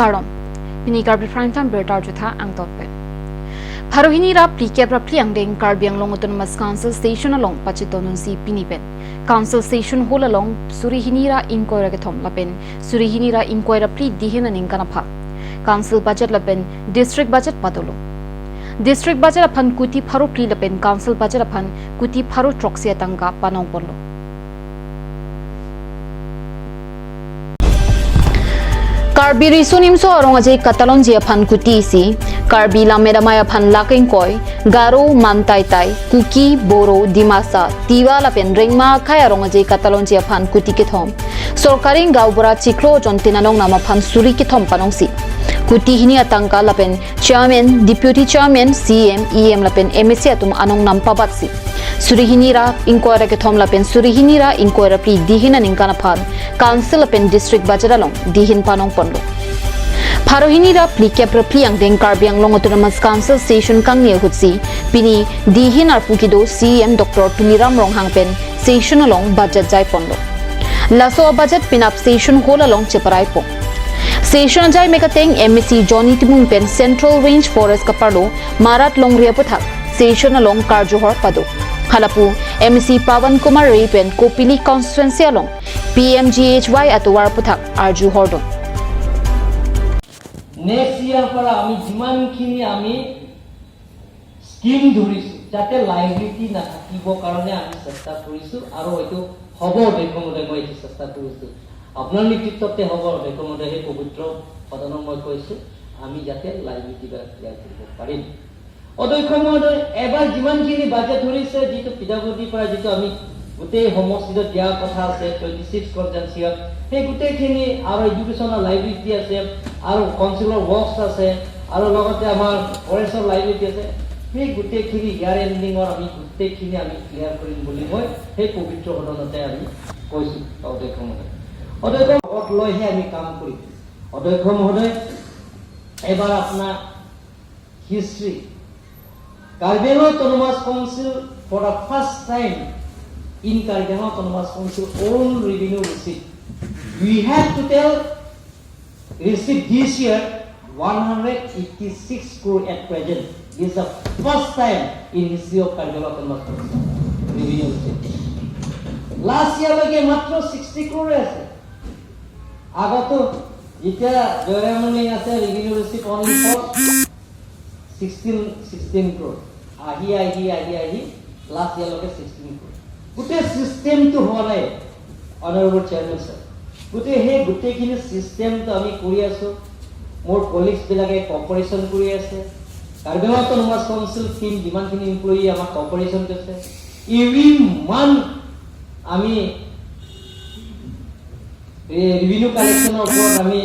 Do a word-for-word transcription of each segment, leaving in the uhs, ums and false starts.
Kardom. Pini Karbi Prime Time birta arjutha angtotpet. Pharo hini ra phlikep ra phli angdeng Karbi Anglong Autonomous Council session along pachetondunsi pini pen Council session hall along suri hini ra ingkoi ra kethom lapen suri hini ra ingkoi ra phli dihin aningkan aphan Council budget lapen district budget padolo. District budget aphan kuti pharo phli lapen Council budget aphan kuti pharo throksi atangka panongponlo. Karbi Riso Nimso Arong Aje Katalonji aphan kuti isi, Karbi Lammet Amei aphan lakh ingkoi, Garo, Mantai Tai, Kuki, Boro, Dimasa, Tiwa lapen Rengma akhei arong aje katalonji aphan kuti kethom, sorkari gaonbura chiklo jon tin anong nam aphan suri kethom panongsi kuti hini atangka lapen chairman, deputy chairman, C E M, E M lapen M A C atum anong nam pabatsi suri hini ra ingkoi ra kethom lapen suri hini ra ingkoi ra phli dihin aningkan aphan Council lapen District budget along dihin panongponlo. Pharo hini ra phlikep ra phli angdeng Karbi Anglong Autonomous Council session kangni ahutsi pini dihin arpu kedo C E M Doctor Tuliram Ronghang pen session along budget jaiponlo. Laso budget penap session hall along cheparaipo. Session ajai mek ateng M A C Johnny Timung pen Central Range Forest kaparlo Marat Longri aputhak session along karjuhor pado. Halapu M A C Pawan Kumar Rey pen Kopili constituency along P M G H Y atovar aputhak arjuhor dun. Next ইয়াৰ পৰা আমি যিমানখিনি আমি স্কিম ধৰিছোঁ, যাতে লাইবিলিটি নাথাকিব কাৰণে আমি চেষ্টা কৰিছোঁ আৰু হয়তো হ'ব, অধ্যক্ষ মহোদয়, মই এইটো চেষ্টা কৰিছোঁ। আপোনাৰ নেতৃত্বতে হ'ব, অধ্যক্ষ মহোদয়, সেই পবিত্ৰ সদনক মই কৈছোঁ, আমি যাতে লাইবিলিটিবিলাক ক্লিয়াৰ কৰিব পাৰিম। অধ্যক্ষ মহোদয়, এবাৰ যিমানখিনি বাজেট ধৰিছে, যিটো পি ডাব্লিউ ডিৰ পৰা যিটো আমি গোটেই সমষ্টিত দিয়া কথা আছে, টুৱেণ্টি ছিক্স কনষ্টিটুৱেঞ্চিত, সেই গোটেইখিনি আৰু এডুকেশ্যনৰ লাইবিলিটি আছে, আৰু কাউন্সিলৰ ৱৰ্কছ আছে, আৰু লগতে আমাৰ ফৰেষ্টৰ লাইবিলিটি আছে, সেই গোটেইখিনি ইয়াৰ এণ্ডিঙত আমি গোটেইখিনি আমি ক্লিয়াৰ কৰিম বুলি মই সেই পবিত্ৰ সদনতে আমি কৈছোঁ অধ্যক্ষ মহোদয়। অধ্যক্ষ লগত লৈহে আমি কাম কৰিম। অধ্যক্ষ মহোদয়, এবাৰ আপোনাৰ history. Karbi Anglong Autonomous Council, for the first time in Karbi Anglong Autonomous Council own revenue receipt, we have total receipt this year one hundred eighty-six crore at present. This is the first time in history of Karbi Anglong Autonomous Council revenue receipt. Last ইয়াৰলৈকে মাত্ৰ ছিক্সটি ক্ৰ'ৰে আছে। আগতো যেতিয়া জয়ৰাম ৰংলিং আছে, revenue receipt only for sixteen, sixteen crore. আহি, আহি, আহি, আহি লাষ্ট ইয়াৰলৈকে ছিক্সটিন ক্ৰ'ৰ। গোটেই ছিষ্টেমটো হোৱা নাই, অনাৰেবল চেয়াৰমেন ছাৰ। গতিকে সেই গোটেইখিনি ছিষ্টেমটো আমি কৰি আছোঁ। মোৰ কলিগছবিলাকে কপাৰেশ্যন কৰি আছে। কাৰ্বি আংলং অট'নমাছ কাউন্সিল টিম যিমানখিনি এমপ্লয়ী আমাৰ কপাৰেশ্যন কৰিছে। এভৰি মান্থ আমি এই ৰেভিনিউ কালেকশ্যনৰ ওপৰত আমি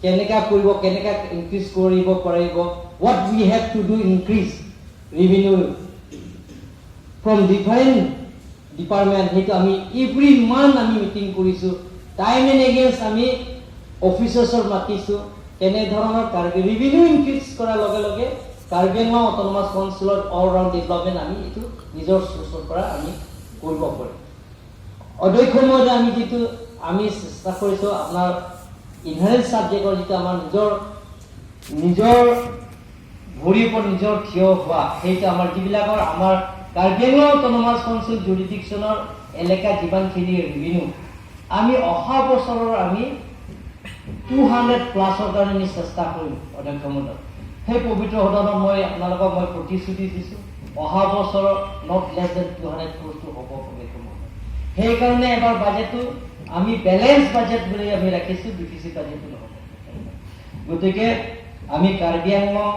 কেনেকা কৰিব, কেনেকা ইনক্ৰিজ কৰিব পাৰিব, what we have to do increase revenue from different department, সেইটো আমি এভৰি মান্থ আমি মিটিং কৰিছোঁ। টাইম এণ্ড এগেইনষ্ট আমি অফিচাৰ্ছক মাতিছোঁ, কেনেধৰণৰ কাৰ্বি ৰেভিনিউ ইনক্ৰিজ কৰাৰ লগে লগে কাৰ্বি আংলং অট'নমাছ কাউন্সিলৰ অল ৰাউণ্ড ডেভেলপমেণ্ট আমি এইটো নিজৰ চ'ৰ্চৰ পৰা আমি কৰিব পাৰিম। অধ্যক্ষ মহোদয়, আমি যিটো আমি চেষ্টা কৰিছোঁ, আপোনাৰ ইনহেৰেণ্ট ছাবজেক্টৰ যিটো আমাৰ নিজৰ, নিজৰ ভৰিৰ ওপৰত নিজৰ থিয় হোৱা, সেইটো আমাৰ যিবিলাকৰ আমাৰ কাৰ্বি আংলং অট'নমাছ কাউন্সিল জুৰিডিকশ্যনৰ এলেকাত যিমানখিনি ৰেভিনিউ, আমি অহা বছৰৰ আমি টু হাণ্ড্ৰেড প্লাছৰ কাৰণে আমি চেষ্টা কৰিম, অধ্যক্ষ মহোদয়। সেই পবিত্ৰ সদনত মই আপোনালোকক মই প্ৰতিশ্ৰুতি দিছোঁ, অহা বছৰত not less than two hundred ক্ৰ'ৰটো হ'ব, অধ্যক্ষ মহোদয়। সেইকাৰণে এবাৰ বাজেটটো আমি বেলেঞ্চ বাজেট বুলি আমি ৰাখিছোঁ, ডিফিচিট বাজেটটো নহ'ব। গতিকে আমি কাৰ্বি আংলং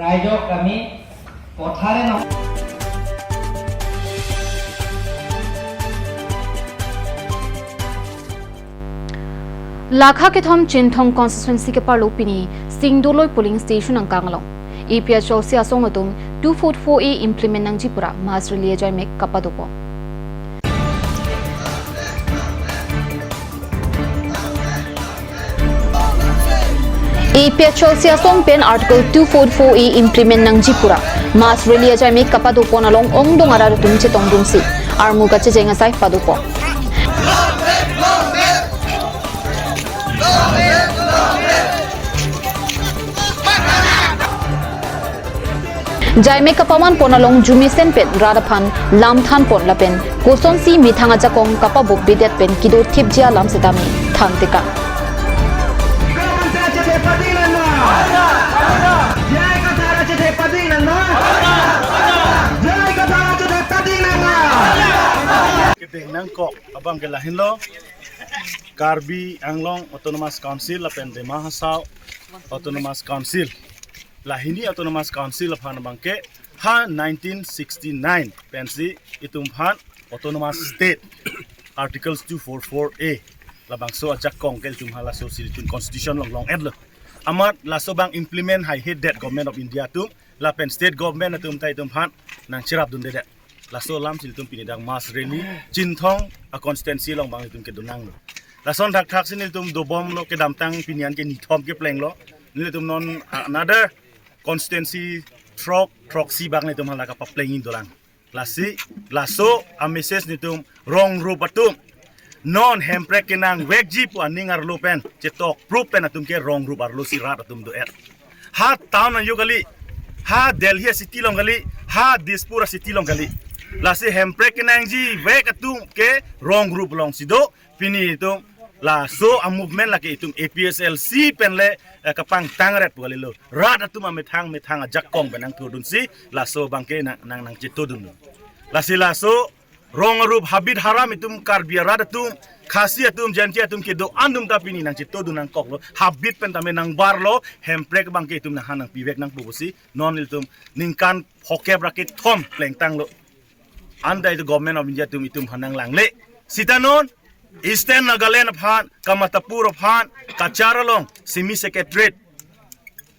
ৰাইজক আমি কথাৰে নহয়। Lakha kethom Chinthong constituency keparlo pini Singdoloi polling station angkang along A P H L C asong atum two forty-four A implement nangji pura mass rally ajai mek kapadopon. A P H L C asong pen Article two forty-four A implement nangji pura mass rally ajai mek kapadopon along ongdung arat atum chetongdunsi armu kachejeng asai padopon. Jaime kapaman pon along jumesen pen rat aphan lam than pon lapen kosonsi methang ajakong kapabop bidet pen kedo thipji alam setame than tekang. Kedeng nangkok abang ke lahenlo, Karbi Anglong Autonomous Council lapen Dima Hasao Autonomous Council, lahini Autonomous Council aphan abang ke ha nineteen sixty-nine pensi itum aphan Autonomous State Articles two four four A labangso ajakong ke itum hala so si itum constitution along long-etlo. Amat laso abang implement haihedet Government of India atum lapen state government atum ta itum aphan nangcherapdundedet. Laso alamsi itum pini dak mass rally Chinthong a constituency along abang itum kedo nanglo. Lason thakthak si nelitum dobomlo, kedamtang pini an ke nithom keplenglo. Nelitum non another constituency throk throksi abang nelitum hala kapaplengji dolang. Lasi laso a message nelitum rong rup atum non hemprek kenangvekji pu aning arlo pen chetok prup pen atum ke rong rup arlo si rat atum do-et. Ha town ayo kali, ha Delhi city along kali, ha Dispur city along kali. Lasi hemprek kenangjivek atum ke rong rup alongsi do. Pini itum laso a movement lake itum A P H L C pen le, eh, kapangtang ret pu kalilo. Rat atum amethang methang ajakong pen nangthodunsi laso abang ke nang nang nangchetodun. Lasi laso rong arup habit haram itum Karbi arat atum, Khasi atum, Jaintia atum kedo-an atum ta pini nangchetodun nangkoklo. Habit pen tame nangbarlo, hemprek abang ke itum nanghan nangpivek nangpo pusi non itum ningkan phokep ra kethom plengtanglo. Anta itum Government of India atum itum aphan nanglangle. Sita non Eastern Nagaland aphan, Kamatapur aphan, Cachar along, Simi Secretariat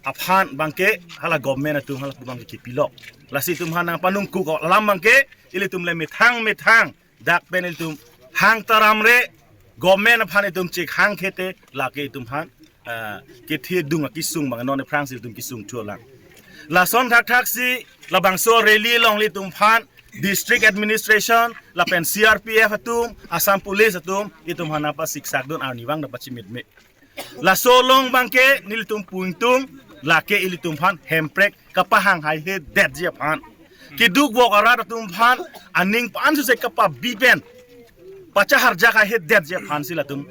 aphan abang ke hala government atum hala abang ke kepilok. Lasi itum aphan nangpanungkuk alam abang ke ilitum le methang methang dak pen itum hang taram re, government aphan itum chek hang khete lake itum aphan, ah, kethedung akesung abang non aphrangsi itum kesung thulang. Lason thakthak si labangso rally along ilitum aphan district administration lapen C R P F atum, Assam Police atum itum aphan nangpasiksak dun arnivang nangpachimitme. Laso along abang ke nelitum pu ingtung lake ilitum aphan hemprek kapahang haihedetji aphan, keduk vok arat atum aphan aning pan suse kapabi pen pachaharjak haihedetji aphan si latum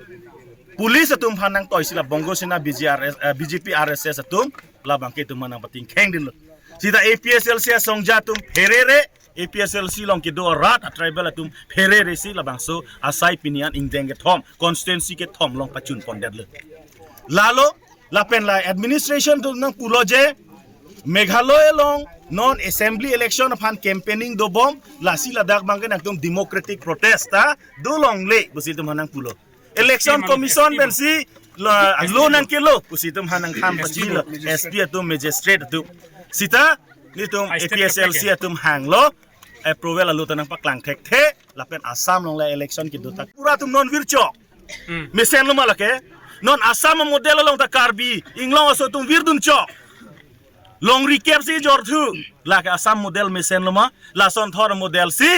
police atum aphan nangtoisi la Bongo Sena B G R S, eh, B J P R S S atum labang ke itum aphan nangpatingkhengdunlo. Sita A P H L C asongja atum pherere, A P H L C along kedo arat a tribal atum pherere si labangso asai pini an ingdeng kethom, constituency kethom along pachun pondetlo. Lalo lapen la administration atum nangpulo je Meghalaya along non assembly election aphan campaigning dobom, lasi ladak abang ke nangtum democratic protest ta dolongle pusi itum aphan nangpulo. Election Commission pensi la lo nangkelo pusi itum aphan nangthan pachilo, S P atum, magistrate atum. Sita nelitum A P H L C atum hanglo, approval alo ta nangpaklang thekthe, lapen Assam along la election kedo ta pura atum non virchok. Hmm. Mesenlo ma lake. Non Assam model along ta Karbi Anglong aso atum virdunchok. Longri kep si jorthu. Lake Assam model mesenlo ma, lason thor model si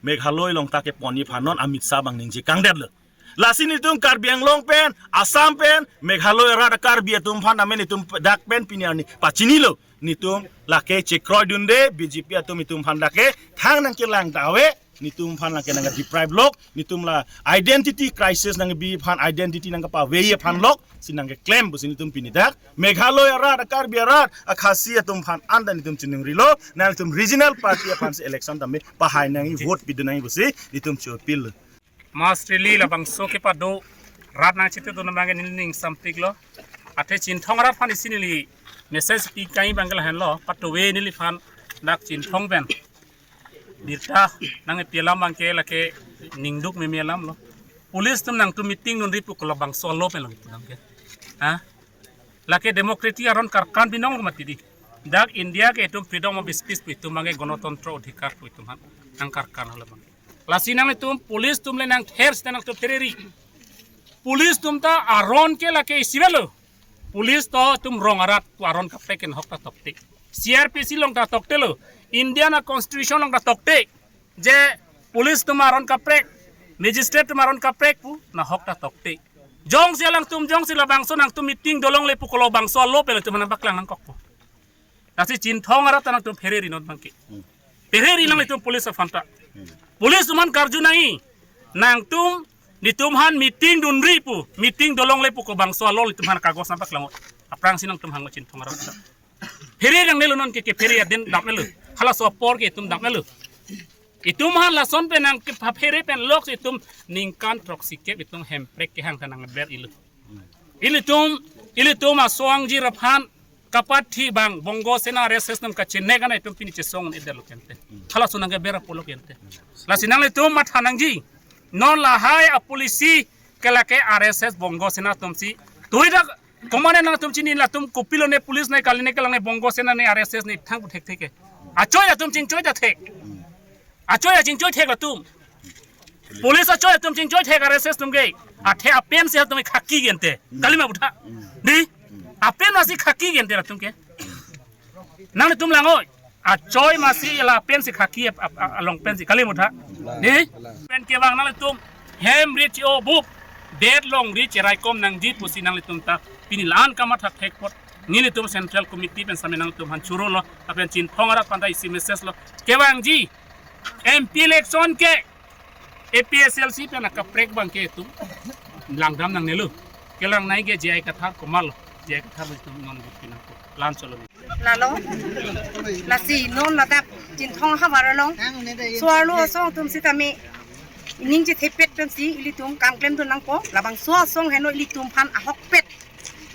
Meghalaya along ta keponji aphan non Amit Shah abang ningje kangdetlo. Lasi nelitum Karbi Anglong pen, Assam pen, Meghalaya arat Karbi atum aphan amen itum dak pen pini arni pachinilo. Nelitum lake chekroidunde, B J P atum itum aphan lake thang nangkelang ta ave, nelitum aphan lake nangdeprive lok, nelitum la identity crisis nangbi aphan, identity nangkapave aphan lok si nangkeklem pusi nelitum pini dak Meghalaya arat, Karbi arat, a Khasi atum aphan anta nelitum chiningrilo, nelitum regional party aphan si election tame pahai nangji, vote pidun nangji pusi nelitum chopil. Mass rally labangso kepado rat nangchetodun abang ke neli ning sampiklo. Athe Chinthong arat aphan isi neli message pi kangji abang ke lahenlo, patuve neliphan dak Chinthong pen birta nangpi alam abang ke lake ningduk meme alamlo. Police atum nangtum meeting dunri pu kolobangso alo pen lo itum abang ke. Ha? Lake democracy aron karkan binong lo mati di. Dak India ke itum freedom of speech pu itum abang ke, gonotantro odhikar pu itum aphan nangkarkan lo abang. Lasi nanglitum police atum le nangther sita nangtum pherere. Police atum ta aron ke lake isivet lo. Police to itum rong arat pu aron kaprek ke nahok ta tokte. C R P C along ta toktelo. Indian a constitution along ta tokte. Je police atum aron kaprek, magistrate atum aron kaprek pu nahok ta tokte. Jongsi alangtum, jongsi labangso nangtum meeting dolongle pu kolobangso alo pen itum aphan nangpaklang nangkokpo. Lasi Chinthong arat ta nangtum phereri non bangke. Hmm. Phereri nang itum police aphan ta. Hmm. Police atum aphan karju nangji. Nangtum, netum aphan meeting dunri pu, meeting dolongle pu ko bangso alol itum aphan kagos nangpaklang. Aphrangsi nangtum hang Chinthong arat ta. Phereri nangnelo non ke, kephere adim damnelo. Halaso apor ke itum damnelo. Itum aphan lason pen nangkephere pen lok itum ningkan throksi kep itum hemprek kehang ta nangber ilo. Ilitum, ilitum asong ji raphan kapathi bang Bongo Sena R S S atum kachenek ana itum pini chesong un-edetlo kente. Halaso nangkeber apotlo kente. Lasi nanglitum matha nangji. Non lahai a policy ke lake R S S Bongo Sena atumsi. Tuida komatne nangtum chini latum kopilo ne police ne kali ne kelang ne Bongo Sena ne R S S ne thang pu thekthek ke. Achoi atum chingchoi ta thek. Achoi achingchoi thek latum. Police achoi atum chingchoi thek R S S atum ke. Athe apen si atum khaki gente. Kalima butha. Di. Apen si khaki gente latum ke. Nangtum langoi. Achoi masi la pen si khaki ap- ap- ap- along pen si kalima butha. Di. Pen kevang nangtum. Hem rich o bup. Det longri cheraikom nangji pusi nanglitum ta. Pini la-an kamatha thek apot. Nelitum Central Committee pen same nangtum aphan churolo. Lapen Chinthong arat aphan ta isi message lo. Kevangji. M P election ke A P H L C pen akaprek bangke itum langdam nangnelo. Kelang nangji ke J I Kathar komatlo. J I Kathar itum non bukti nangpo. Lan cholo ni. Lalo. Lasi non ladak Chinthong havar along. So-arlo asong atum sitame ining chethepet pensi ilitum kam klemdun nangpo. Labangso asong henlo ilitum aphan ahokpet.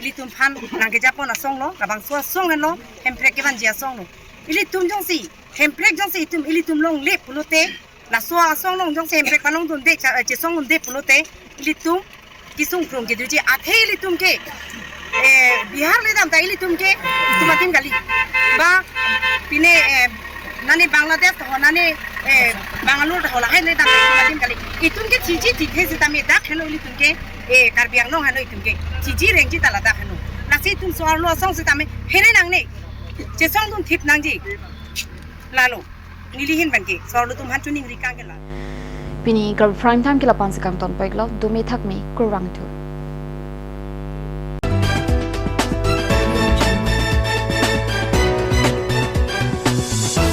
Ilitum aphan nangkejapon asong lo, labangso asong henlo, hemprek kevanji asong lo. Ilitum jongsi, hemprek jongsi itum, ilitum longle pulote, laso asong along jongsi hemprek palongdunde, cha- eh, chesongdunde pulote, ilitum kesung krung kedoji athe ilitum ke, eh, Bihar le dam ta ilitum ke, itum adim kali. Ba, pine, eh, nane Bangladesh ho, nane, eh, Bangalore ho, lahai le dam ta itum adim kali. Itum ke chiji tithe sitame dak henlo ilitum ke, eh, Karbi Anglong henlo itum ke. Chiji rengji ta ladak henlo. Lasi itum so-arlo asong sitame phere nangne. Chesongdun thip nangji. Lalo. Neli ahin pen ke. So-arlo atum aphan choningri kang ke la. Pini Karbi Prime Time ke lapu-an si kangton pek lo. Dome thakme, kurvangthu.